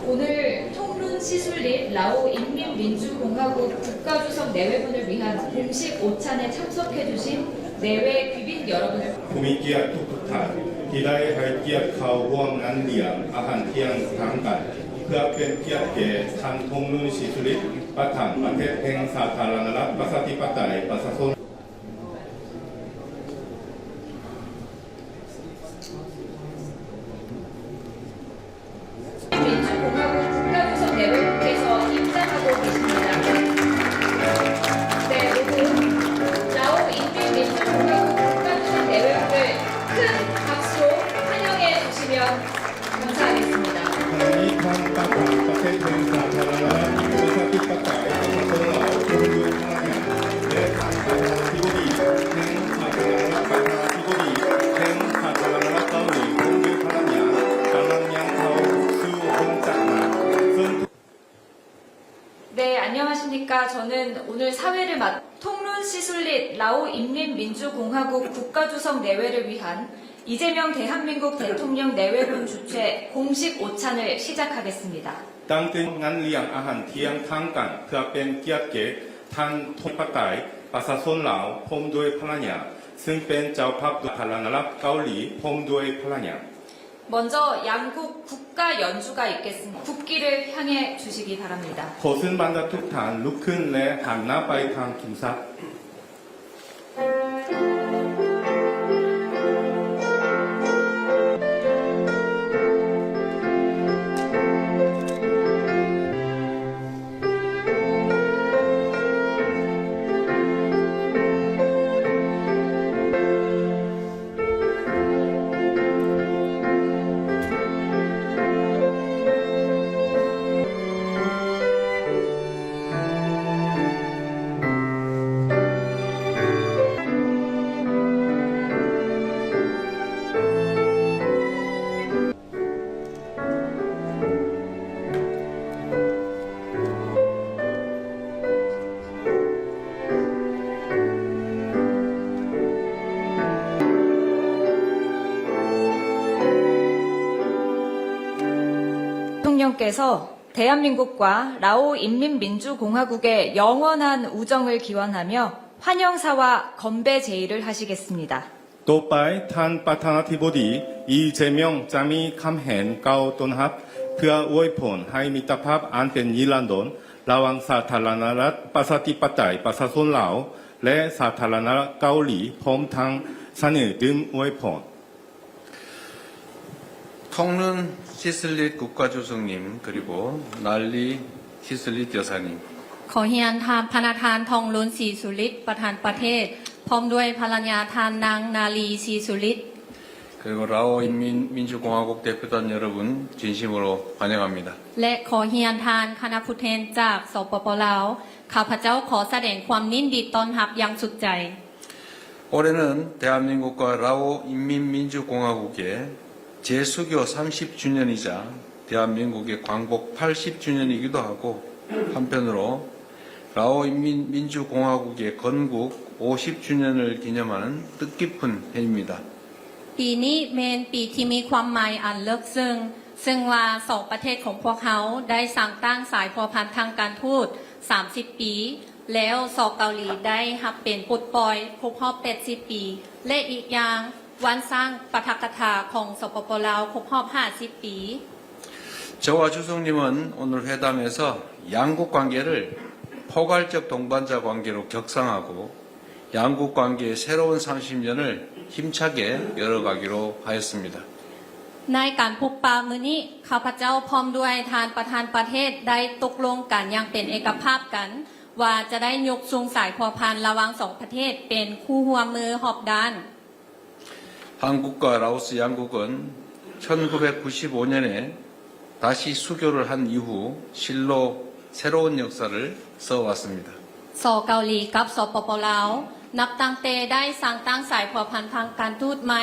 오늘 통룬 시술릿 라오 인민민주공화국 국가주석 내외분을 위한 공식 오찬에 참석해 주신 내외 귀빈 여러분을 ຜູ້ມີກຽດທຸກໆທ່ານ ທີ່ໄດ້ໃຫ້ກຽດເຂົ້າຮ່ວມງານລ້ຽງອາຫານທ່ຽງທາງການ ເພື່ອເປັນກຽດແກ່ທ່ານ ທອງລຸນ ສີສຸລິດ ປະທານປະເທດແຫ່ງສາທາລະນະລັດ ປະຊາທິປະໄຕ ປະຊາຊົນ 민주공화국 국가주석 내외국에서 입장하고 계십니다. 네, 모두 라오 인민민주공화국 국가주석 내외국을 큰 박수로 환영해 주시면 감사하겠습니다. ໃນທ່ານປະທານປະເທດແຫ່ງສາທາລະນະລັດ ປະຊາທິປະໄຕ ປະຊາຊົນລາວ ຜູ້ມີພະລັງງານ ແລະ ທ່ານປະທານາທິບໍດີແຫ່ງສາທາລະນະລັດ ປະທານາທິບໍດີແຫ່ງສາທາລະນະລັດເກົາຫຼີ ພ້ອມດ້ວຍພະລັງງານ ກຳລັງຍ່າງເຂົ້າສູ່ຫ້ອງຈັດງານ ເຊິ່ງ 네, 안녕하십니까. 저는 오늘 사회를 맡은 통룬 시술릿 라오 인민민주공화국 국가주석 내외를 위한 이재명 대한민국 대통령 내외분 주최 공식 오찬을 시작하겠습니다. ຕັ້ງແຕ່ງານລ້ຽງອາຫານທ່ຽງທາງການ ເພື່ອເປັນກຽດແກ່ທ່ານ ປະຊາທິປະໄຕ ປະຊາຊົນລາວ ພ້ອມດ້ວຍພະລັງງານ ຊຶ່ງເປັນເຈົ້າພາບສາທາລະນະລັດເກົາຫຼີ ພ້ອມດ້ວຍພະລັງງານ 먼저 양국 국가 연주가 있겠습니다. 국기를 향해 주시기 바랍니다. ຂໍເຊີນບັນດາທຸກທ່ານລຸກຂຶ້ນ ແລະ ຫັນໜ້າໄປທາງທຸງຊາດ. 대통령께서 대한민국과 라오 인민민주공화국의 영원한 우정을 기원하며 환영사와 건배 제의를 하시겠습니다. ຕໍ່ໄປ, ທ່ານປະທານາທິບໍດີ ອີ ເຈມຽງ ຈະມີຄຳແຫງກ່າວຕ້ອນຮັບ ເພື່ອອວຍພອນໃຫ້ມິດຕະພາບອັນເປັນນິລັນດອນ ລະຫວ່າງສາທາລະນະລັດ ປະຊາທິປະໄຕ ປະຊາຊົນລາວ ແລະ ສາທາລະນະລັດເກົາຫຼີ ພ້ອມທັງສະເໜີດື່ມອວຍພອນ. ܬອງລຸນ ຊີສຸລິດ 국가주석님, 그리고 ܢܪܝ ຊີສຸລິດ 여사님. ຂໍຮຽນທ່ານ ພະນະທ່ານ ທອງລຸນ ສີສຸລິດ ປະທານປະເທດ ພ້ອມດ້ວຍພະລະຍາທ່ານນາງ ນາລີ ສີສຸລິດ 그리고 라오 인민민주공화국 대표단 여러분, 진심으로 환영합니다. ແລະ ຂໍຮຽນທ່ານຄະນະຜູ້ແທນຈາກ ສປປ ລາວ, ຂ້າພະເຈົ້າຂໍສະແດງຄວາມຍິນດີຕ້ອນຮັບຢ່າງສຸດໃຈ. 올해는 대한민국과 라오 인민민주공화국의 재수교 삼십 주년이자 대한민국의 광복 팔십 주년이기도 하고, 한편으로 라오 인민민주공화국의 건국 오십 주년을 기념하는 뜻깊은 해입니다. ປີນີ້ແມ່ນປີທີ່ມີຄວາມໝາຍອັນເລິກເຊິ່ງ, ເຊິ່ງວ່າສອງປະເທດຂອງພວກເຮົາໄດ້ສ້າງຕັ້ງສາຍພົວພັນທາງການທູດສາມສິບປີ, ແລ້ວ ສ ເກົາຫຼີ ໄດ້ຮັບເປັນປົດປ່ອຍຄົບຮອບແປດສິບປີ ແລະ ອີກຢ່າງ ວັນສ້າງປາຖະກະຖາຂອງ ສປປ ລາວ ຄົບຮອບຫ້າສິບປີ. 저와 주석님은 오늘 회담에서 양국 관계를 포괄적 동반자 관계로 격상하고, 양국 관계의 새로운 삼십 년을 힘차게 열어가기로 하였습니다. ໃນການພົບປະມື້ນີ້, ຂ້າພະເຈົ້າພ້ອມດ້ວຍທ່ານປະທານປະເທດໄດ້ຕົກລົງກັນຢ່າງເປັນເອກະພາບກັນ ວ່າຈະໄດ້ຍົກສູງສາຍພົວພັນລະຫວ່າງສອງປະເທດເປັນຄູ່ຮ່ວມມືຮອບດ້ານ. 한국과 라오스 양국은 천구백구십오 년에 다시 수교를 한 이후 실로 새로운 역사를 써왔습니다. ສປປລາວ ນັບຕັ້ງແຕ່ໄດ້ສ້າງຕັ້ງສາຍພົວພັນທາງການທູດໃໝ່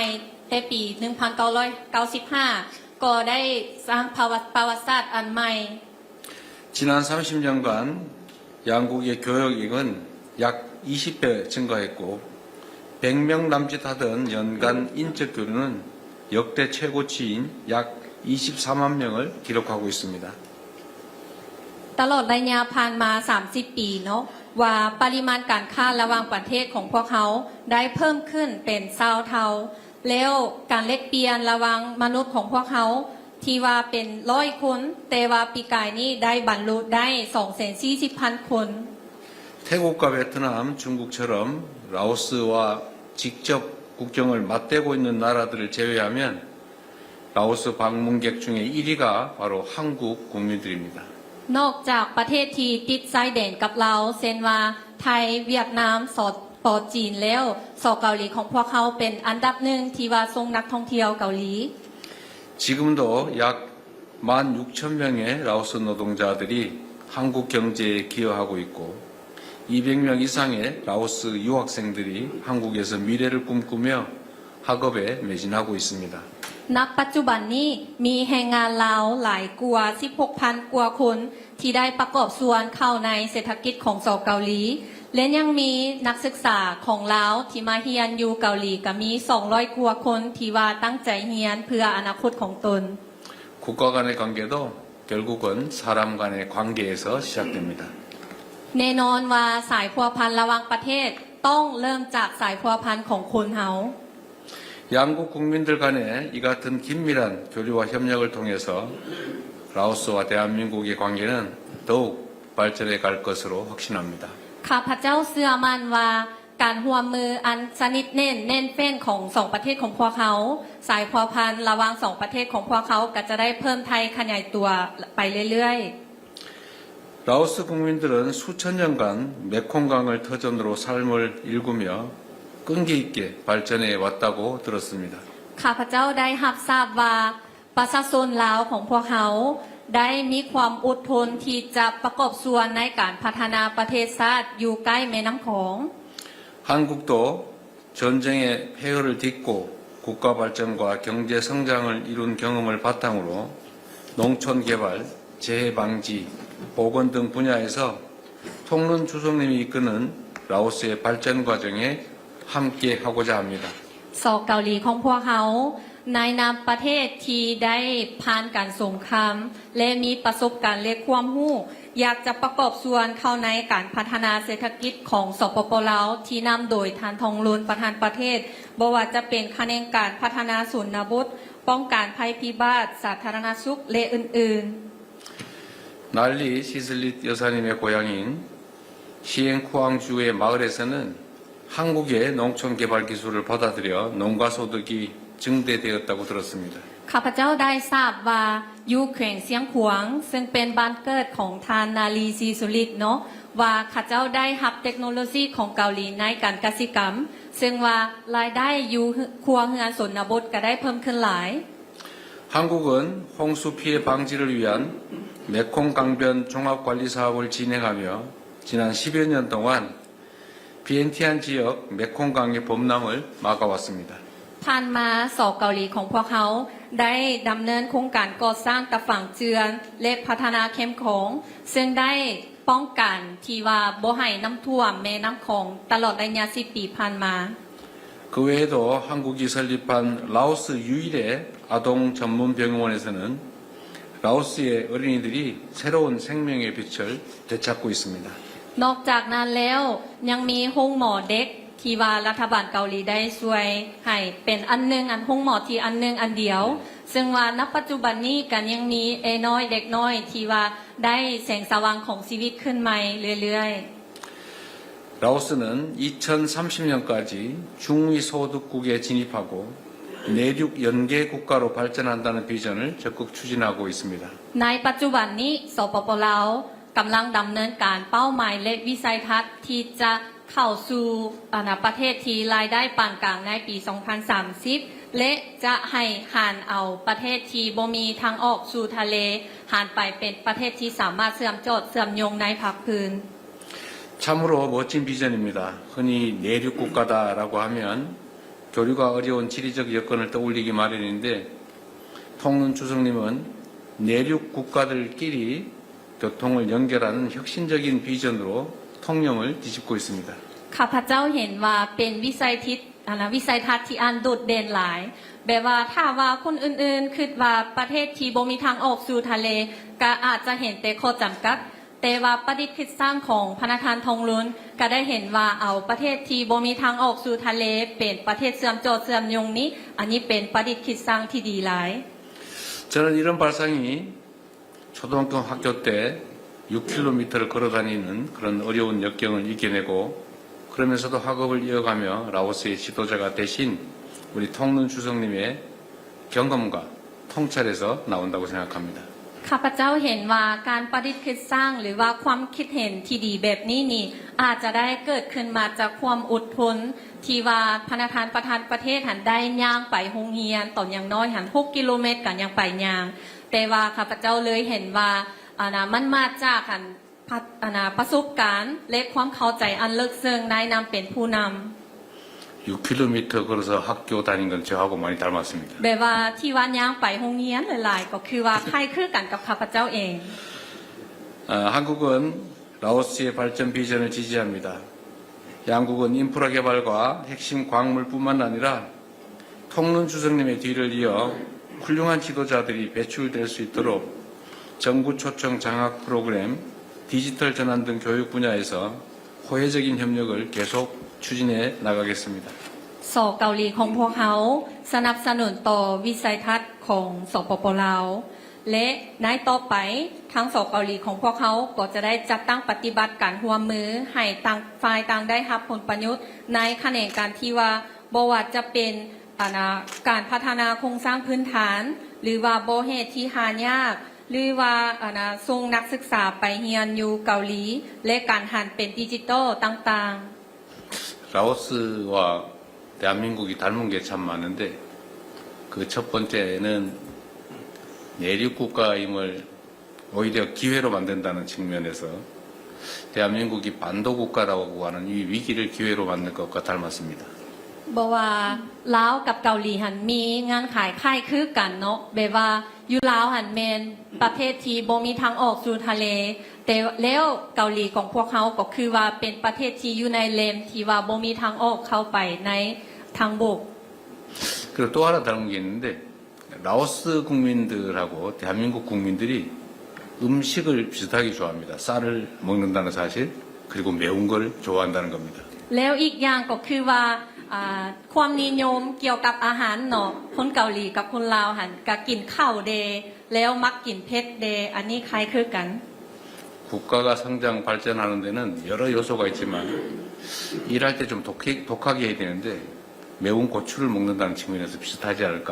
ແຕ່ປີໜຶ່ງພັນເກົ້າຮ້ອຍເກົ້າສິບຫ້າ ກໍໄດ້ສ້າງປະຫວັດ ປະຫວັດສາດອັນໃໝ່. 지난 삼십 년간 양국의 교역액은 약 이십 배 증가했고, 백 명 남짓 하던 연간 인적 교류는 역대 최고치인 약 이십사만 명을 기록하고 있습니다. ຕະຫຼອດໄລຍະຜ່ານມາສາມສິບປີເນາະ ວ່າປະລິມານການຄ້າລະຫວ່າງປະເທດຂອງພວກເຮົາໄດ້ເພີ່ມຂຶ້ນເປັນຊາວເທົ່າ, ແລ້ວການແລກປ່ຽນລະຫວ່າງມະນຸດຂອງພວກເຮົາ ທີ່ວ່າເປັນຮ້ອຍຄົນ, ແຕ່ວ່າປີກາຍນີ້ໄດ້ບັນລຸໄດ້ສອງແສນສີ່ສິບພັນຄົນ. 태국과 베트남, 중국처럼 라오스와 직접 국경을 맞대고 있는 나라들을 제외하면 라오스 방문객 중에 일 위가 바로 한국 국민들입니다. ນອກຈາກປະເທດທີ່ຕິດຊາຍແດນກັບລາວ ເຊັ່ນວ່າ ໄທ, ຫວຽດນາມ, ສປ ຈີນ ແລ້ວ ສ ເກົາຫຼີຂອງພວກເຮົາເປັນອັນດັບໜຶ່ງທີ່ວ່າສົ່ງນັກທ່ອງທ່ຽວເກົາຫຼີ. 지금도 약 만 육천 명의 라오스 노동자들이 한국 경제에 기여하고 있고, 이백 명 이상의 라오스 유학생들이 한국에서 미래를 꿈꾸며 학업에 매진하고 있습니다. ນະປັດຈຸບັນນີ້ ມີແຮງງານລາວຫຼາຍກວ່າສິບຫົກພັນກວ່າຄົນ ທີ່ໄດ້ປະກອບສ່ວນເຂົ້າໃນເສດຖະກິດຂອງ ສ ເກົາຫຼີ ແລະ ຍັງມີນັກສຶກສາຂອງລາວທີ່ມາຮຽນຢູ່ເກົາຫຼີ ກໍມີສອງຮ້ອຍກວ່າຄົນ ທີ່ວ່າຕັ້ງໃຈຮຽນເພື່ອອະນາຄົດຂອງຕົນ. 국가 간의 관계도 결국은 사람 간의 관계에서 시작됩니다. ແນ່ນອນວ່າສາຍພົວພັນລະຫວ່າງປະເທດ ຕ້ອງເລີ່ມຈາກສາຍພົວພັນຂອງຄົນເຮົາ. 양국 국민들 간의 이 같은 긴밀한 교류와 협력을 통해서 라오스와 대한민국의 관계는 더욱 발전해 갈 것으로 확신합니다. ຂ້າພະເຈົ້າເຊື່ອໝັ້ນວ່າ ການຮ່ວມມືອັນສະໜິດແໜ້ນແໜ້ນແຟ້ນຂອງສອງປະເທດຂອງພວກເຮົາ, ສາຍພົວພັນລະຫວ່າງສອງປະເທດຂອງພວກເຮົາກໍຈະໄດ້ເພີ່ມທະຫຍາຍຕົວໄປເລື້ອຍໆ. 라오스 국민들은 수천 년간 메콩강을 터전으로 삶을 일구며 끈기 있게 발전해 왔다고 들었습니다. ຂ້າພະເຈົ້າໄດ້ຮັບຊາບວ່າ ປະຊາຊົນລາວຂອງພວກເຮົາໄດ້ມີຄວາມອົດທົນທີ່ຈະປະກອບສ່ວນໃນການພັດທະນາປະເທດຊາດຢູ່ໃກ້ແມ່ນ້ຳຂອງ. 한국도 전쟁의 폐해를 딛고 국가 발전과 경제 성장을 이룬 경험을 바탕으로 농촌 개발, 재해 방지, 보건 등 분야에서 통론 주석님이 이끄는 라오스의 발전 과정에 함께 하고자 합니다. ສ ເກົາຫຼີຂອງພວກເຮົາ ໃນນາມປະເທດທີ່ໄດ້ຜ່ານການສົງຄາມ ແລະ ມີປະສົບການ ແລະ ຄວາມຮູ້ ຢາກຈະປະກອບສ່ວນເຂົ້າໃນການພັດທະນາເສດຖະກິດຂອງ ສປປ ລາວ ທີ່ນຳໂດຍທ່ານ ທອງລຸນ ປະທານປະເທດ, ບໍ່ວ່າຈະເປັນຂະແໜງການພັດທະນາຊົນນະບົດ, ປ້ອງກັນໄພພິບັດ, ສາທາລະນະສຸກ ແລະ ອື່ນໆ. ܢܪܝ ܫີສະລິດ 여사님의 고향인 시행코항주의 마을에서는 한국의 농촌 개발 기술을 받아들여 농가 소득이 증대되었다고 들었습니다. ຂ້າພະເຈົ້າໄດ້ຊາບວ່າ ຢູ່ແຂວງຊຽງຂວາງ ເຊິ່ງເປັນບ້ານເກີດຂອງທ່ານ ນາລີ ສີສຸລິດ ເນາະ ວ່າເຂົາເຈົ້າໄດ້ຮັບເຕັກໂນໂລຊີຂອງເກົາຫຼີໃນການກະສິກຳ ເຊິ່ງວ່າລາຍໄດ້ຢູ່ຄົວເຮືອນຊົນນະບົດກໍໄດ້ເພີ່ມຂຶ້ນຫຼາຍ. 한국은 홍수 피해 방지를 위한 메콩 강변 종합 관리 사업을 진행하며 지난 십 여 년 동안 비엔티안 지역 메콩강의 범람을 막아왔습니다. ຜ່ານມາ ສ ເກົາຫຼີຂອງພວກເຮົາໄດ້ດຳເນີນໂຄງການກໍ່ສ້າງຕາຝັ່ງເຈື່ອນ ແລະ ພັດທະນາແຄມຂອງ ເຊິ່ງໄດ້ປ້ອງກັນທີ່ວ່າບໍ່ໃຫ້ນ້ຳຖ້ວມແມ່ນ້ຳຂອງຕະຫຼອດໄລຍະສິບປີຜ່ານມາ. 그 외에도 한국이 설립한 라오스 유일의 아동 전문 병원에서는 라오스의 어린이들이 새로운 생명의 빛을 되찾고 있습니다. ນອກຈາກນັ້ນແລ້ວ ຍັງມີໂຮງໝໍເດັກ ທີ່ວ່າລັດຖະບານເກົາຫຼີໄດ້ຊ່ວຍໃຫ້ເປັນອັນໜຶ່ງ ອັນໂຮງໝໍທີ່ອັນໜຶ່ງອັນດຽວ ເຊິ່ງວ່ານະປັດຈຸບັນນີ້ກໍຍັງມີເອນ້ອຍເດັກນ້ອຍທີ່ວ່າໄດ້ແສງສະຫວ່າງຂອງຊີວິດຂຶ້ນໃໝ່ເລື້ອຍໆ. 라오스는 이천삼십 년까지 중위소득국에 진입하고 내륙 연계 국가로 발전한다는 비전을 적극 추진하고 있습니다. ໃນປັດຈຸບັນນີ້ ສປປ ລາວ ກຳລັງດຳເນີນການເປົ້າໝາຍ ແລະ ວິໄສທັດທີ່ຈະ ເຂົ້າສູ່ ອັນນະ ປະເທດທີ່ລາຍໄດ້ປານກາງໃນປີສອງພັນສາມສິບ ແລະ ຈະໃຫ້ຫັນເອົາປະເທດທີ່ບໍ່ມີທາງອອກສູ່ທະເລ ຫັນໄປເປັນປະເທດທີ່ສາມາດເຊື່ອມຈອດເຊື່ອມໂຍງໃນພາກພື້ນ. 참으로 멋진 비전입니다. 흔히 내륙 국가다라고 하면 교류가 어려운 지리적 여건을 떠올리기 마련인데, 통눈 주석님은 내륙 국가들끼리 교통을 연결하는 혁신적인 비전으로 통영을 뒤집고 있습니다. ຂ້າພະເຈົ້າເຫັນວ່າເປັນວິໄສທິດ ອັນນະ ວິໄສທັດທີ່ອັນໂດດເດັ່ນຫຼາຍ ແບບວ່າຖ້າວ່າຄົນອື່ນໆຄິດວ່າປະເທດທີ່ບໍ່ມີທາງອອກສູ່ທະເລ ກະອາດຈະເຫັນແຕ່ຂໍ້ຈຳກັດ, ແຕ່ວ່າປະດິດຄິດສ້າງຂອງພະນະທ່ານ ທອງລຸນ ກະໄດ້ເຫັນວ່າເອົາປະເທດທີ່ບໍ່ມີທາງອອກສູ່ທະເລ ເປັນປະເທດເຊື່ອມຈອດເຊື່ອມໂຍງນີ້ ອັນນີ້ເປັນປະດິດຄິດສ້າງທີ່ດີຫຼາຍ. 저는 이런 발상이 초등학교 학교 때 육 킬로미터를 걸어 다니는 그런 어려운 역경을 이겨내고, 그러면서도 학업을 이어가며 라오스의 지도자가 되신 우리 통눈 주석님의 경험과 통찰에서 나온다고 생각합니다. ຂ້າພະເຈົ້າເຫັນວ່າການປະດິດຄິດສ້າງ ຫຼືວ່າຄວາມຄິດເຫັນທີ່ດີແບບນີ້ນີ້ ອາດຈະໄດ້ເກີດຂຶ້ນມາຈາກຄວາມອົດທົນ ທີ່ວ່າພະນະທ່ານປະທານປະເທດຫັ້ນໄດ້ຍ່າງໄປໂຮງຮຽນ ຕອນຍັງນ້ອຍຫັ້ນຫົກກິໂລແມັດກະຍັງໄປຍ່າງ. ແຕ່ວ່າຂ້າພະເຈົ້າເລີຍເຫັນວ່າ ອັນນະ ມັນມາຈາກ ອັນ ປະ ອັນນະ ປະສົບການ ແລະ ຄວາມເຂົ້າໃຈອັນເລິກເຊິ່ງໃນນາມເປັນຜູ້ນຳ. 육 킬로미터 걸어서 학교 다닌 건 저하고 많이 닮았습니다. ແບບວ່າທີ່ວ່າຍ່າງໄປໂຮງຮຽນຫຼາຍໆ ກໍຄືວ່າຄ້າຍຄືກັນກັບຂ້າພະເຈົ້າເອງ. 아, 한국은 라오스의 발전 비전을 지지합니다. 양국은 인프라 개발과 핵심 광물뿐만 아니라 통눈 주석님의 뒤를 이어 훌륭한 지도자들이 배출될 수 있도록 정부 초청 장학 프로그램, 디지털 전환 등 교육 분야에서 호혜적인 협력을 계속 추진해 나가겠습니다. ສ ເກົາຫຼີຂອງພວກເຮົາສະໜັບສະໜູນຕໍ່ວິໄສທັດຂອງ ສປປ ລາວ ແລະ ໃນຕໍ່ໄປ ທາງ ສ ເກົາຫຼີຂອງພວກເຮົາກໍຈະໄດ້ຈັດຕັ້ງປະຕິບັດການຮ່ວມມືໃຫ້ຕ່າງຝ່າຍຕ່າງໄດ້ຮັບຜົນປະໂຫຍດໃນຂະແໜງການທີ່ວ່າ ບໍ່ວ່າຈະເປັນ ອັນນະ ການພັດທະນາໂຄງສ້າງພື້ນຖານ ຫຼືວ່າບໍ່ແຮ່ທີ່ຫາຍາກ ຫຼືວ່າ ອັນນະ ສົ່ງນັກສຶກສາໄປຮຽນຢູ່ເກົາຫຼີ ແລະ ການຫັນເປັນດິຈິຕອລຕ່າງໆ. 라오스와 대한민국이 닮은 게 참 많은데, 그 첫 번째는 내륙 국가임을 오히려 기회로 만든다는 측면에서 대한민국이 반도 국가라고 하는 이 위기를 기회로 만들 것과 닮았습니다. ບໍ່ວ່າລາວກັບເກົາຫຼີຫັ້ນມີເງື່ອນໄຂຄ້າຍຄືກັນເນາະ ແບບວ່າຢູ່ລາວຫັ້ນແມ່ນປະເທດທີ່ບໍ່ມີທາງອອກສູ່ທະເລ ແຕ່ແລ້ວເກົາຫຼີຂອງພວກເຮົາກໍຄືວ່າເປັນປະເທດທີ່ຢູ່ໃນແລນທີ່ວ່າບໍ່ມີທາງອອກເຂົ້າໄປໃນທາງບົກ. 그리고 또 하나 닮은 게 있는데, 라오스 국민들하고 대한민국 국민들이 음식을 비슷하게 좋아합니다. 쌀을 먹는다는 사실, 그리고 매운 걸 좋아한다는 겁니다. ແລ້ວອີກຢ່າງກໍຄືວ່າ ອາ ຄວາມນິຍົມກ່ຽວກັບອາຫານເນາະ ຄົນເກົາຫຼີກັບຄົນລາວຫັ້ນກະກິນເຂົ້າແດ່ ແລ້ວມັກກິນເຜັດແດ່ ອັນນີ້ຄ້າຍຄືກັນ. 국가가 성장 발전하는 데는 여러 요소가 있지만 일할 때 좀 독해, 독하게 해야 되는데 매운 고추를 먹는다는 측면에서 비슷하지 않을까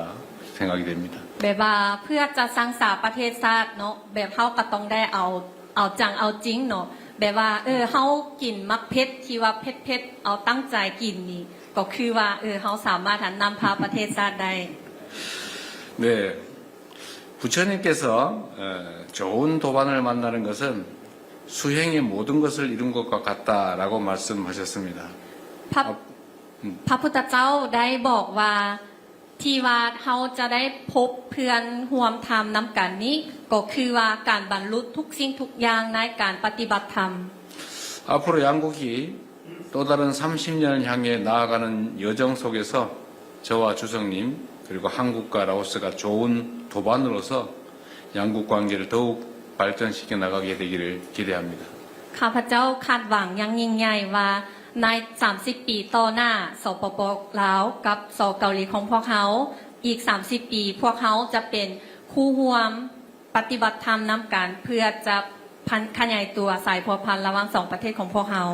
생각이 됩니다. ແບບວ່າເພື່ອຈະສ້າງສາປະເທດຊາດເນາະ ແບບເຮົາກໍຕ້ອງໄດ້ເອົາ ເອົາຈັງເອົາຈິງເນາະ ແບບວ່າ ເອີ ເຮົາກິນໝາກເຜັດທີ່ວ່າເຜັດໆ ເອົາຕັ້ງໃຈກິນນີ້ ກໍຄືວ່າ ເອີ ເຮົາສາມາດນຳພາປະເທດຊາດໄດ້. 네. 부처님께서 어, 좋은 도반을 만나는 것은 수행의 모든 것을 이룬 것과 같다라고 말씀하셨습니다. ພະ ພະພຸດທະເຈົ້າໄດ້ບອກວ່າ ທີ່ວ່າເຮົາຈະໄດ້ພົບເພື່ອນຮ່ວມທຳນຳກັນນີ້ ກໍຄືວ່າການບັນລຸທຸກສິ່ງທຸກຢ່າງໃນການປະຕິບັດທຳ. 앞으로 양국이 또 다른 삼십 년을 향해 나아가는 여정 속에서 저와 주석님 그리고 한국과 라오스가 좋은 도반으로서 양국 관계를 더욱 발전시켜 나가게 되기를 기대합니다. ຂ້າພະເຈົ້າຄາດຫວັງຢ່າງຍິ່ງໃຫຍ່ວ່າ ໃນສາມສິບປີຕໍ່ໜ້າ ສປປ ລາວ ກັບ ສ ເກົາຫຼີຂອງພວກເຮົາ ອີກສາມສິບປີ ພວກເຮົາຈະເປັນຄູ່ຮ່ວມປະຕິບັດທຳນຳກັນ ເພື່ອຈະພັນ ຂະຫຍາຍຕົວສາຍພົວພັນລະຫວ່າງສອງປະເທດຂອງພວກເຮົາ.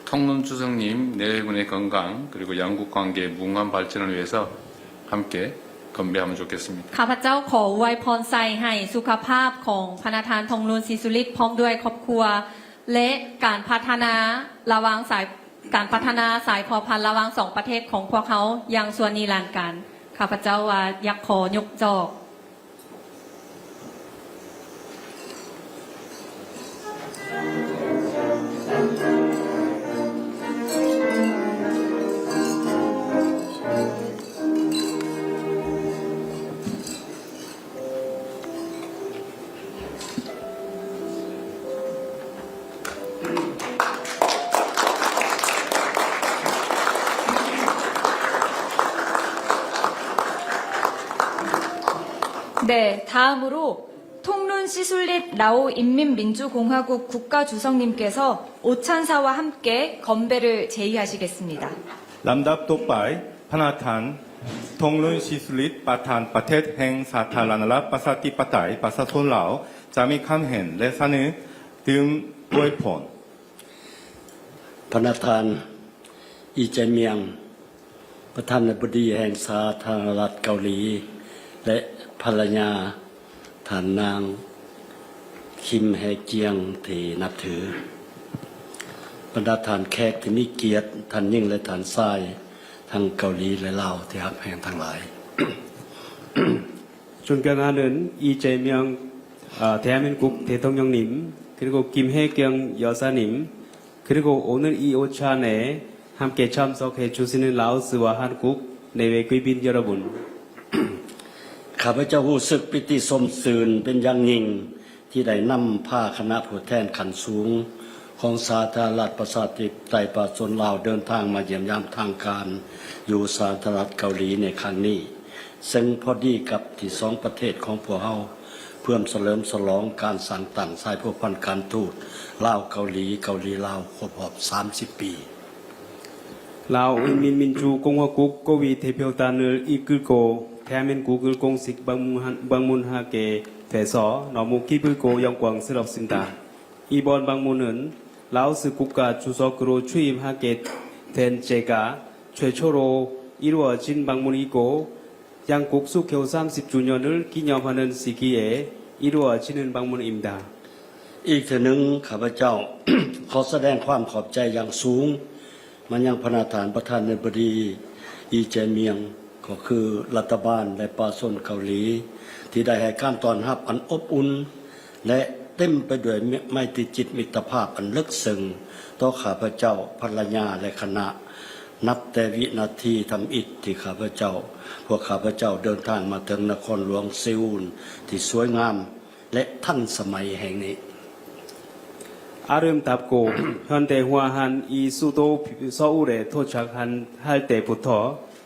통눈 주석님 내외분의 건강 그리고 양국 관계의 무궁한 발전을 위해서 함께 건배하면 좋겠습니다. ຂ້າພະເຈົ້າຂໍອວຍພອນໄຊໃຫ້ສຸຂະພາບຂອງພະນະທ່ານ ທອງລຸນ ສີສຸລິດ ພ້ອມດ້ວຍຄອບຄົວ ແລະ ການພັດທະນາລະຫວ່າງສາຍ ການພັດທະນາສາຍພົວພັນລະຫວ່າງສອງປະເທດຂອງພວກເຮົາຢ່າງຊວນນິລັນການ. ຂ້າພະເຈົ້າວ່າຢາກຂໍຍົກຈອກ. 네, 다음으로 통룬 시술릿 라오 인민민주공화국 국가주석님께서 오찬사와 함께 건배를 제의하시겠습니다. ລຳດັບຕໍ່ໄປ ພະນະທ່ານ ທອງລຸນ ຊີສຸລິດ ປະທານປະເທດແຫ່ງສາທາລະນະລັດ ປະຊາທິປະໄຕ ປະຊາຊົນລາວ ຈະມີຄຳເຫັນ ແລະ ສະເໜີຕື່ມອວຍພອນ. ພະນະທ່ານ ອີ ເຈມຽງ ປະທານາທິບໍດີແຫ່ງສາທາລະນະລັດເກົາຫຼີ ແລະ ພັນລະຍາ ທ່ານນາງ ຄິມ ແຮຈຽງ ທີ່ນັບຖື, ບັນດາທ່ານແຂກທີ່ມີກຽດ ທ່ານຍິງ ແລະ ທ່ານຊາຍ ທັງເກົາຫຼີ ແລະ ລາວ ທີ່ຮັກແພງທັງຫຼາຍ. 존경하는 이재명, 어, 대한민국 대통령님, 그리고 김혜경 여사님, 그리고 오늘 이 오찬에 함께 참석해 주시는 라오스와 한국 내외貴賓여러분. ຂ້າພະເຈົ້າຮູ້ສຶກປີຕິຊົມຊື່ນເປັນຢ່າງຍິ່ງ ທີ່ໄດ້ນຳພາຄະນະຜູ້ແທນຂັ້ນສູງຂອງສາທາລະນະລັດ ປະຊາທິປະໄຕ ປະຊາຊົນລາວ ເດີນທາງມາຢ້ຽມຢາມທາງການຢູ່ສາທາລະນະລັດເກົາຫຼີໃນຄັ້ງນີ້ ເຊິ່ງພໍດີກັບທີ່ສອງປະເທດຂອງພວກເຮົາ ເພື່ອສະເຫຼີມສະຫຼອງການສ້າງຕັ້ງສາຍພົວພັນການທູດລາວ-ເກົາຫຼີ, ເກົາຫຼີ-ລາວ ຄົບຮອບສາມສິບປີ. 라오 인민민주공화국 고위 대표단을 이끌고 대한민국을 공식 방문한, 방문하게 돼서 너무 기쁘고 영광스럽습니다. 이번 방문은 라오스 국가 주석으로 취임하게 된 제가 최초로 이루어진 방문이고, 양국 수교 삼십 주년을 기념하는 시기에 이루어지는 방문입니다. ອີກເທື່ອໜຶ່ງ ຂ້າພະເຈົ້າ ຂໍສະແດງຄວາມຂອບໃຈຢ່າງສູງ ມາຍັງພະນະທ່ານປະທານາທິບໍດີ ອີ ເຈມຽງ ກໍຄືລັດຖະບານ ແລະ ປະຊາຊົນເກົາຫຼີ ທີ່ໄດ້ໃຫ້ການຕ້ອນຮັບອັນອົບອຸ່ນ ແລະ ເຕັມໄປດ້ວຍໄມຕີຈິດມິດຕະພາບອັນເລິກເຊິ່ງຕໍ່ຂ້າພະເຈົ້າ, ພັນລະຍາ ແລະ ຄະນະ. ນັບແຕ່ວິນາທີທຳອິດທີ່ຂ້າພະເຈົ້າ, ພວກຂ້າພະເຈົ້າເດີນທາງມາເຖິງນະຄອນຫຼວງເຊອູນທີ່ສວຍງາມ ແລະ ທັນສະໄໝແຫ່ງນີ້. 아름답고 현대화한 이 수도 서울에 도착한, 할 때부터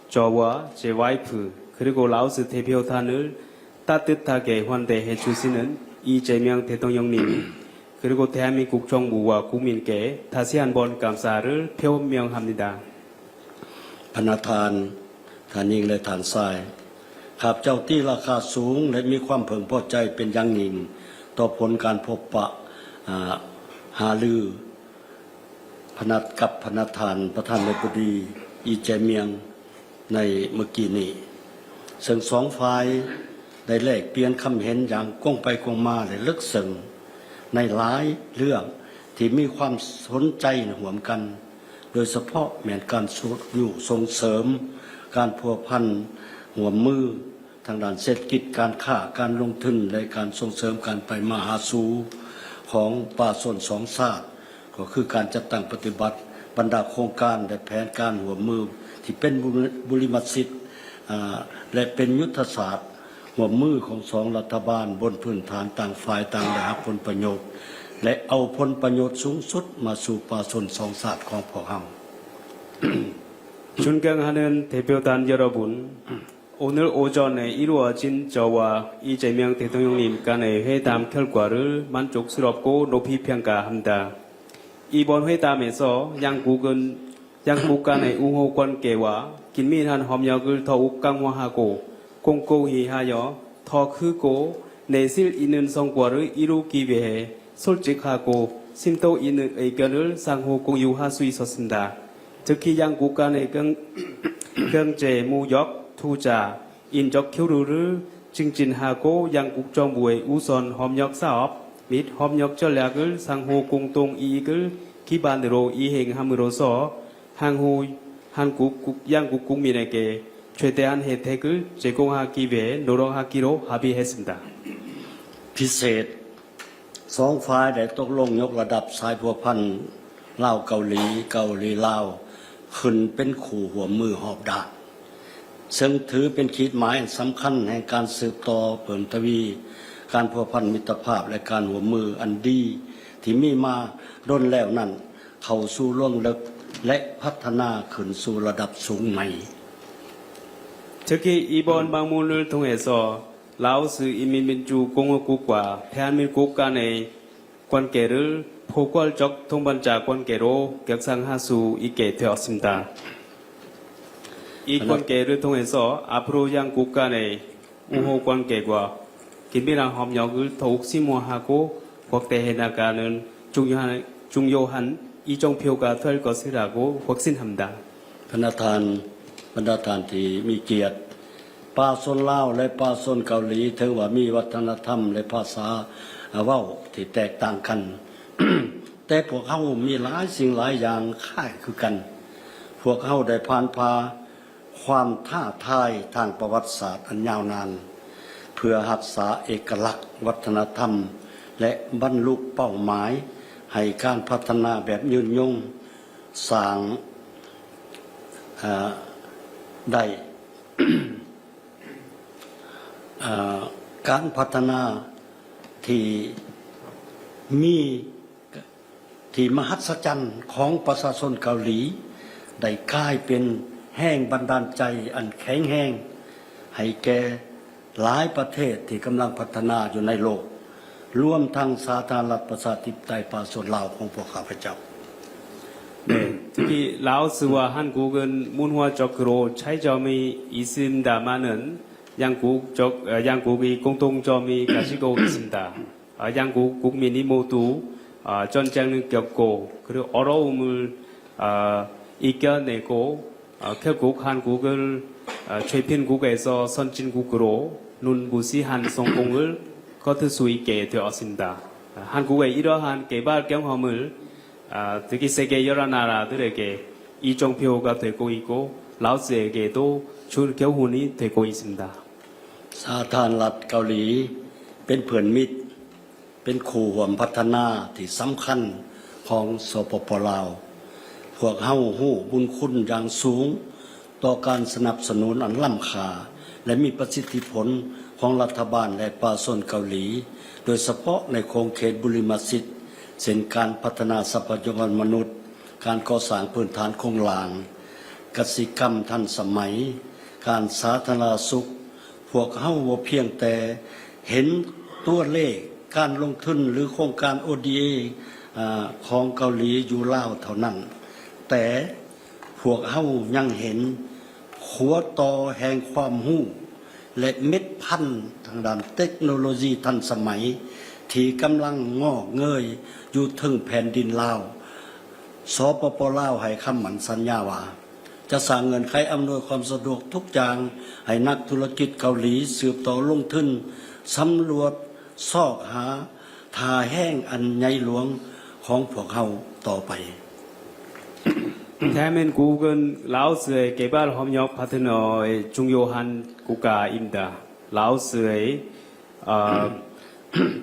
저와 제 와이프 그리고 라오스 대표단을 따뜻하게 환대해 주시는 이재명 대통령님, 그리고 대한민국 정부와 국민께 다시 한번 감사를 표명합니다. ພະນະທ່ານ ທ່ານຍິງ ແລະ ທ່ານຊາຍ, ຂ້າພະເຈົ້າຕີລາຄາສູງ ແລະ ມີຄວາມເພິ່ງພໍໃຈເປັນຢ່າງຍິ່ງຕໍ່ຜົນການພົບປະ ອາ ຫາລື ພະນະ ກັບພະນະທ່ານປະທານາທິບໍດີ ອີ ເຈມຽງ ໃນມື້ກີ້ນີ້, ເຊິ່ງສອງຝ່າຍໄດ້ແລກປ່ຽນຄຳເຫັນຢ່າງກົງໄປກົງມາ ແລະ ເລິກເຊິ່ງໃນຫຼາຍເລື່ອງທີ່ມີຄວາມສົນໃຈຮ່ວມກັນ. ໂດຍສະເພາະແມ່ນການຊຸກຍູ້ສົ່ງເສີມການພົວພັນຮ່ວມມືທາງດ້ານເສດຖະກິດ, ການຄ້າ, ການລົງທຶນ ແລະ ການສົ່ງເສີມການໄປມາຫາສູ່ຂອງປະຊາຊົນສອງຊາດ, ກໍຄືການຈັດຕັ້ງປະຕິບັດບັນດາໂຄງການ ແລະ ແຜນການຮ່ວມມືທີ່ເປັນບຸ ບຸລິມະສິດ ອາ ແລະ ເປັນຍຸດທະສາດຮ່ວມມືຂອງສອງລັດຖະບານ ບົນພື້ນຖານຕ່າງຝ່າຍຕ່າງໄດ້ຮັບຜົນປະໂຫຍດ ແລະ ເອົາຜົນປະໂຫຍດສູງສຸດມາສູ່ປະຊາຊົນສອງຊາດຂອງພວກເຮົາ. 존경하는 대표단 여러분, 오늘 오전에 이루어진 저와 이재명 대통령님 간의 회담 결과를 만족스럽고 높이 평가합니다. 이번 회담에서 양국은, 양국 간의 우호 관계와 긴밀한 협력을 더욱 강화하고 공고히 하여 더 크고 내실 있는 성과를 이루기 위해 솔직하고 심도 있는 의견을 상호 공유할 수 있었습니다. 특히 양국 간의 경, 경제, 무역, 투자, 인적 교류를 증진하고 양국 정부의 우선 협력 사업 및 협력 전략을 상호 공동 이익을 기반으로 이행함으로써 한, 한, 한국, 국, 양국 국민에게 최대한 혜택을 제공하기 위해 노력하기로 합의했습니다. ພິເສດ, ສອງຝ່າຍໄດ້ຕົກລົງຍົກລະດັບສາຍພົວພັນລາວ-ເກົາຫຼີ, ເກົາຫຼີ-ລາວ ຂຶ້ນເປັນຄູ່ຮ່ວມມືຮອບດ້ານ, ເຊິ່ງຖືເປັນຂີດໝາຍອັນສຳຄັນແຫ່ງການສືບຕໍ່ເພີ່ມທະວີການພົວພັນມິດຕະພາບ ແລະ ການຮ່ວມມືອັນດີທີ່ມີມາດົນແລ້ວນັ້ນ ເຂົ້າສູ່ລວງເລິກ ແລະ ພັດທະນາຂຶ້ນສູ່ລະດັບສູງໃໝ່. 특히 이번 방문을 통해서 라오스 인민민주공화국과 대한민국 간의 관계를 포괄적 동반자 관계로 격상할 수 있게 되었습니다. 이 하나- 관계를 통해서 앞으로 양국 간의 우호 관계와 긴밀한 협력을 더욱 심화하고 확대해 나가는 중요한, 중요한 이정표가 될 것이라고 확신합니다. ບັນດາທ່ານ, ບັນດາທ່ານທີ່ມີກຽດ, ປະຊາຊົນລາວ ແລະ ປະຊາຊົນເກົາຫຼີ ເຖິງວ່າມີວັດທະນະທຳ ແລະ ພາສາເວົ້າທີ່ແຕກຕ່າງກັນ, ແຕ່ພວກເຮົາມີຫຼາຍສິ່ງຫຼາຍຢ່າງຄ້າຍຄືກັນ. ພວກເຮົາໄດ້ຜ່ານຜ່າຄວາມທ້າທາຍທາງປະຫວັດສາດອັນຍາວນານ ເພື່ອຮັກສາເອກະລັກວັດທະນະທຳ ແລະ ບັນລຸເປົ້າໝາຍໃຫ້ການພັດທະນາແບບຍືນຍົງ ສ້າງ ເອີ່ ໄດ້ ເອີ່ ການພັດທະນາທີ່ມີ ທີ່ມະຫັດສະຈັນຂອງປະຊາຊົນເກົາຫຼີ ໄດ້ກາຍເປັນແຮງບັນດານໃຈອັນແຂງແຮງໃຫ້ແກ່ຫຼາຍປະເທດທີ່ກຳລັງພັດທະນາຢູ່ໃນໂລກ, ລວມທັງສາທາລະນະລັດປະຊາທິປະໄຕປະຊາຊົນລາວຂອງພວກຂ້າພະເຈົ້າ. 네, 특히 라오스와 한국은 문화적으로 차이점이 있습니다만은 양국 적, 어, 양국이 공통점이 가지고 있습니다. 어, 양국 국민이 모두, 어, 전쟁을 겪고 그리고 어려움을, 어, 이겨내고, 어, 결국 한국을, 어, 최貧국에서 선진국으로 눈부시한 성공을 거둘 수 있게 되었습니다. 어, 한국의 이러한 개발 경험을, 어, 특히 세계 여러 나라들에게 이정표가 되고 있고 라오스에게도 좋은 교훈이 되고 있습니다. ສາທາລະນະລັດເກົາຫຼີ ເປັນເພື່ອນມິດ, ເປັນຄູ່ຮ່ວມພັດທະນາທີ່ສຳຄັນຂອງ ສປປ ລາວ. ພວກເຮົາຮູ້ບຸນຄຸນຢ່າງສູງຕໍ່ການສະໜັບສະໜູນອັນລ້ຳຄ່າ ແລະ ມີປະສິດທິຜົນຂອງລັດຖະບານ ແລະ ປະຊາຊົນເກົາຫຼີ, ໂດຍສະເພາະໃນຂົງເຂດບຸລິມະສິດ, ເຊັ່ນ ການພັດທະນາຊັບພະຍາກອນມະນຸດ, ການກໍ່ສ້າງພື້ນຖານໂຄງລ່າງ, ກະສິກຳທັນສະໄໝ, ການສາທາລະນະສຸກ. ພວກເຮົາບໍ່ພຽງແຕ່ເຫັນຕົວເລກການລົງທຶນ ຫຼື ໂຄງການ ໂອ ດີ ເອ ອາ ຂອງເກົາຫຼີຢູ່ລາວເທົ່ານັ້ນ, ແຕ່ພວກເຮົາຍັງເຫັນຂົວຕໍ່ແຫ່ງຄວາມຮູ້ ແລະ ເມັດພັນທາງດ້ານເຕັກໂນໂລຊີທັນສະໄໝ ທີ່ກຳລັງງອກເງີຍຢູ່ເທິງແຜ່ນດິນລາວ. ສປປ ລາວ ໃຫ້ຄຳໝັ້ນສັນຍາວ່າ ຈະສ້າງເງື່ອນໄຂອຳນວຍຄວາມສະດວກທຸກຢ່າງໃຫ້ນັກທຸລະກິດເກົາຫຼີສືບຕໍ່ລົງທຶນ, ສຳຫຼວດຊອກຫາທ່າແຮງອັນໃຫຍ່ຫຼວງຂອງພວກເຮົາຕໍ່ໄປ. 대한민국은 라오스의 개발 협력 파트너의 중요한 국가입니다. 라오스의, 어,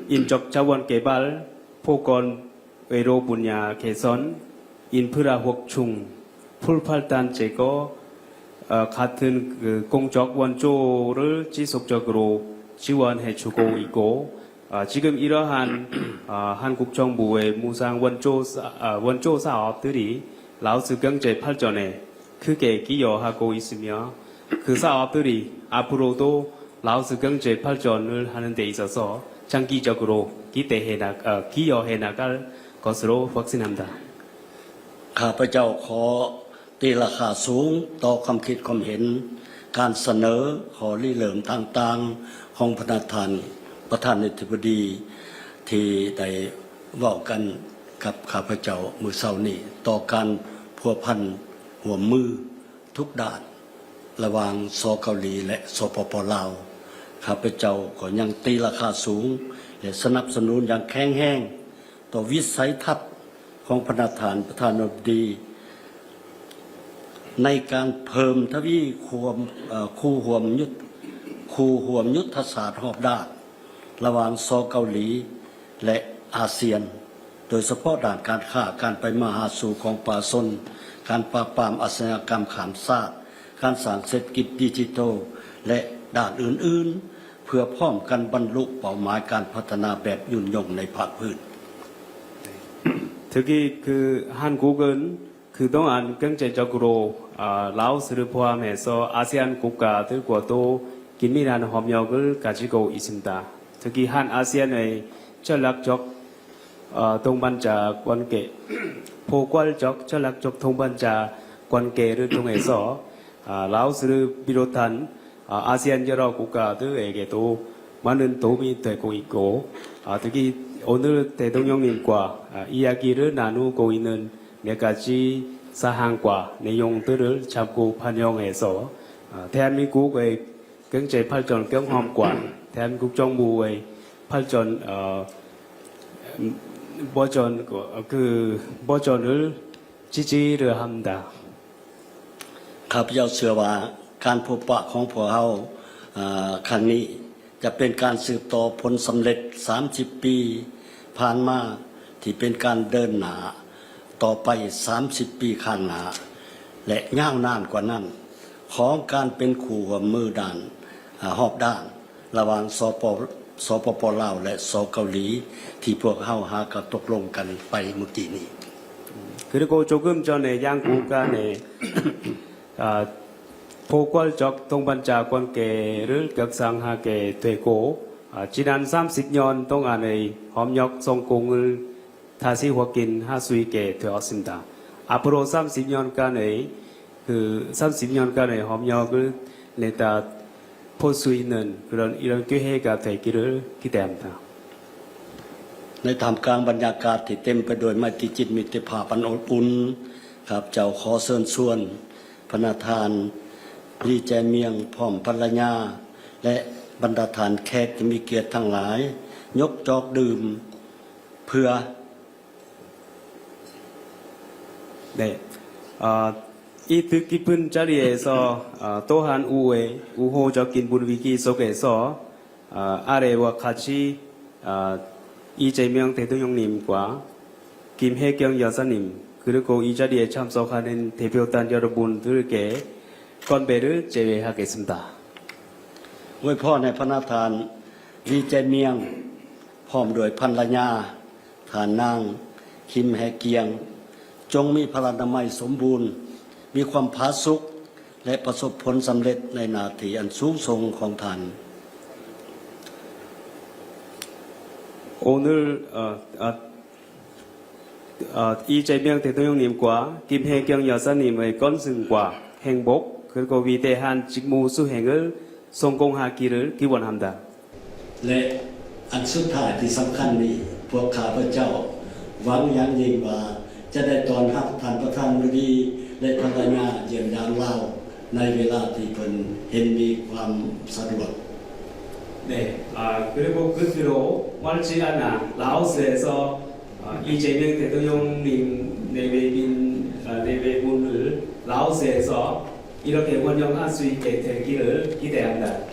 인적 자원 개발, 보건, 의료 분야 개선, 인프라 확충, 풀 파탄 제거, 어, 같은 그 공적 원조를 지속적으로 지원해 주고 있고, 어, 지금 이러한, 어, 한국 정부의 무상 원조 사, 어, 원조 사업들이 라오스 경제 발전에 크게 기여하고 있으며, 그 사업들이 앞으로도 라오스 경제 발전을 하는 데 있어서 장기적으로 기대해 나, 어, 기여해 나갈 것으로 확신합니다. ຂ້າພະເຈົ້າຂໍຕີລາຄາສູງຕໍ່ຄວາມຄິດຄວາມເຫັນ, ການສະເໜີຂໍ້ລິເລີ່ມຕ່າງໆຂອງພະນະທ່ານປະທານາທິບໍດີ ທີ່ໄດ້ເວົ້າກັນກັບຂ້າພະເຈົ້າມື້ເຊົ້ານີ້ ຕໍ່ການພົວພັນຮ່ວມມື ທຸກດ້ານລະຫວ່າງ ສ ເກົາຫຼີ ແລະ ສປປ ລາວ. ຂ້າພະເຈົ້າກໍຍັງຕີລາຄາສູງ ແລະ ສະໜັບສະໜູນຢ່າງແຂງແຮງຕໍ່ວິໄສທັດຂອງພະນະທ່ານປະທານາທິບໍດີ ໃນການເພີ່ມທະວີຄວາມ ເອີ່ ຄູ່ຮ່ວມຍຸດ ຄູ່ຮ່ວມຍຸດທະສາດຮອບດ້ານ ລະຫວ່າງ ສ ເກົາຫຼີ ແລະ ອາຊຽນ, ໂດຍສະເພາະດ້ານການຄ້າ, ການໄປມາຫາສູ່ຂອງປະຊາຊົນ, ການປາບປາມອາຊະຍາກຳຂ້າມຊາດ, ການສ້າງເສດຖະກິດດິຈິໂຕ ແລະ ດ້ານອື່ນໆ ເພື່ອພ້ອມກັນບັນລຸເປົ້າໝາຍການພັດທະນາແບບຍືນຍົງໃນພາກພື້ນ. 특히 그 한국은 그동안 경제적으로 아, 라오스를 포함해서 아세안 국가들과도 긴밀한 협력을 가지고 있습니다. 특히 한아세안의 전략적 어, 동반자 관계, 포괄적 전략적 동반자 관계를 통해서 아, 라오스를 비롯한 아, 아세안 여러 국가들에게도 많은 도움이 되고 있고, 아, 특히 오늘 대통령님과 아, 이야기를 나누고 있는 네 가지 사항과 내용들을 자꾸 반영해서 아, 대한민국의 경제 발전 경험과 대한민국 정부의 발전 어, 음, 버전 그, 그 버전을 지지를 합니다. ຂ້າພະເຈົ້າເຊື່ອວ່າການພົບປະຂອງພວກເຮົາ ເອີ່ ຄັ້ງນີ້ຈະເປັນການສືບຕໍ່ຜົນສຳເລັດສາມສິບປີຜ່ານມາ ທີ່ເປັນການເດີນໜ້າຕໍ່ໄປສາມສິບປີຂ້າງໜ້າ ແລະ ຍາວນານກວ່ານັ້ນ ຂອງການເປັນຄູ່ຮ່ວມມືດ້ານ ເອີ່ ຮອບດ້ານ ລະຫວ່າງ ສປ ສປປ ລາວ ແລະ ສ ເກົາຫຼີ ທີ່ພວກເຮົາຫາກໍຕົກລົງກັນໄປມື້ກີ້ນີ້. 그리고 조금 전에 양국 간의 아, 포괄적 동반자 관계를 격상하게 되고 아, 지난 삼십 년 동안의 협력 성공을 다시 확인할 수 있게 되었습니다. 앞으로 삼십 년간의 그 삼십 년간의 협력을 내다 볼 수 있는 그런 이런 기회가 되기를 기대합니다. ໃນທ່າມກາງບັນຍາກາດທີ່ເຕັມໄປດ້ວຍໄມຕີຈິດມິດຕະພາບອັນອົບອຸ່ນ, ຂ້າພະເຈົ້າຂໍເຊີນຊວນພະນະທ່ານ ລີ ແຈມຽງ ພ້ອມພັນລະຍາ ແລະ ບັນດາທ່ານແຂກທີ່ມີກຽດທັງຫຼາຍ ຍົກຈອກດື່ມເພື່ອ 네. 아, 이 뜻깊은 자리에서 아, 또한 우회, 우호적인 분위기 속에서 아, 아래와 같이 아, 이재명 대통령님과 김혜경 여사님 그리고 이 자리에 참석하는 대표단 여러분들께 건배를 제외하겠습니다. ອວຍພອນໃຫ້ພະນະທ່ານ ລີ ແຈມຽງ ພ້ອມດ້ວຍພັນລະຍາ ທ່ານນາງ ຄິມ ແຮກຽງ ຈົ່ງມີພະລານາໄມສົມບູນ, ມີຄວາມຜາສຸກ ແລະ ປະສົບຜົນສຳເລັດໃນໜ້າທີ່ອັນສູງສົ່ງຂອງທ່ານ. 오늘 어, 아, 어, 이재명 대통령님과 김혜경 여사님의 건승과 행복 그리고 위대한 직무 수행을 성공하기를 기원합니다. ແລະ ອັນສຸດທ້າຍທີ່ສຳຄັນນີ້, ພວກຂ້າພະເຈົ້າຫວັງຢ່າງຍິ່ງວ່າຈະໄດ້ຕ້ອນຮັບທ່ານປະທານບໍດີ ແລະ ພັນລະຍາຢ້ຽມຢາມລາວ ໃນເວລາທີ່ເພິ່ນເຫັນມີຄວາມສະດວກ. 네, 아, 그리고 끝으로 멀지 않아 라오스에서 아, 이재명 대통령님 내외빈, 아, 내외분을 라오스에서 이렇게 환영할 수 있게 되기를 기대합니다.